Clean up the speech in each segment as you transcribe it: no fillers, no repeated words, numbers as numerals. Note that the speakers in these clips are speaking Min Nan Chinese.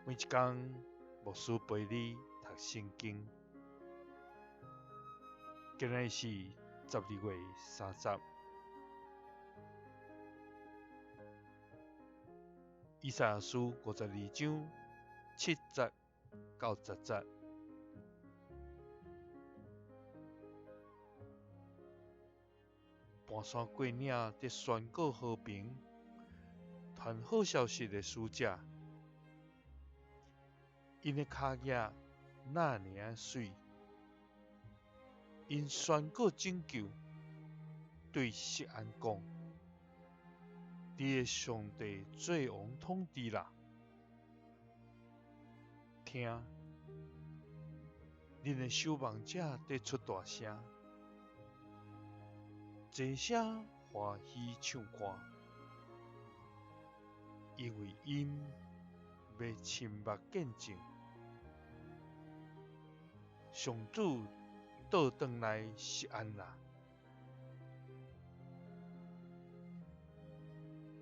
每一工，牧師陪你讀聖經。今日是12月30，以賽亞書52章7節到10節。盤山過嶺，佇宣告和平、傳好消息的使者，𪜶的跤跡若爾仔媠，𪜶宣告拯救，對錫安講：你的上帝做王統治啦！聽，恁的守望者佇出大聲，齊聲歡喜唱歌，因為𪜶欲親目見證，上主倒轉來錫安啦！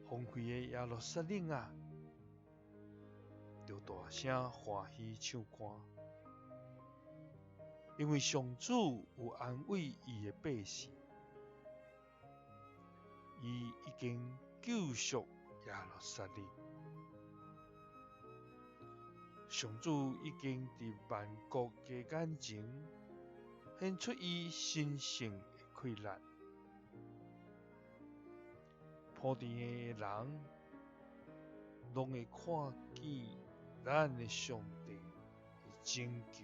荒廢的耶路撒冷啊，著大聲歡喜唱歌，因為上主有安慰伊的百姓，伊已經救贖耶路撒冷。上主已經佇萬國的眼前顯出伊神聖的氣力，普天的人攏會看見咱的上帝的拯救。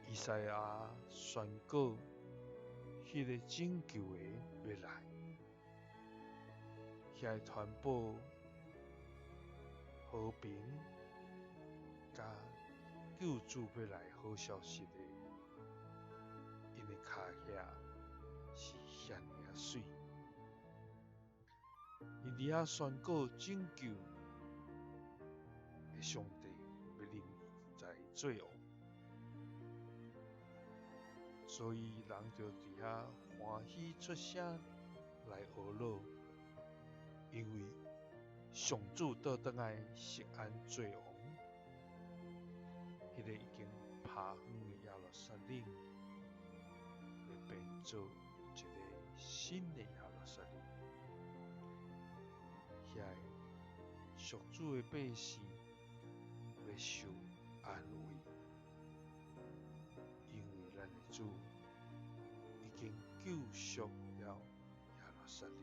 以賽亞宣告，彼个拯救的欲來，遐個傳播和平佮救主欲來好消息的，𪜶的跤跡是遐爾仔媠。𪜶佇遐宣告拯救的上帝欲臨在做王，所以人就佇遐歡喜出聲來呵咾，因為上主倒轉來錫安做王，彼个已經拋遠的耶路撒冷，欲變做一个新的耶路撒冷。遐个屬主的百姓欲受安慰，因為咱的主已經救贖了耶路撒冷，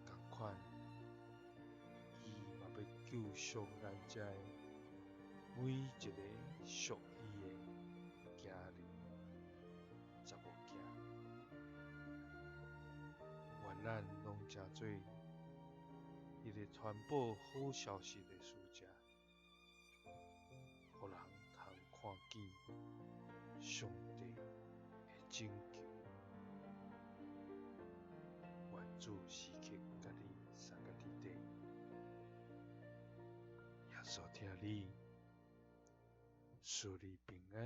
仝款，伊嘛欲救贖咱遮的每一个屬伊的囝兒、查某囝。願咱攏成做彼个傳播好消息的使者，予人通看見上帝的拯救。願主時刻佮你相佮佇底，耶穌疼你，賜你平安。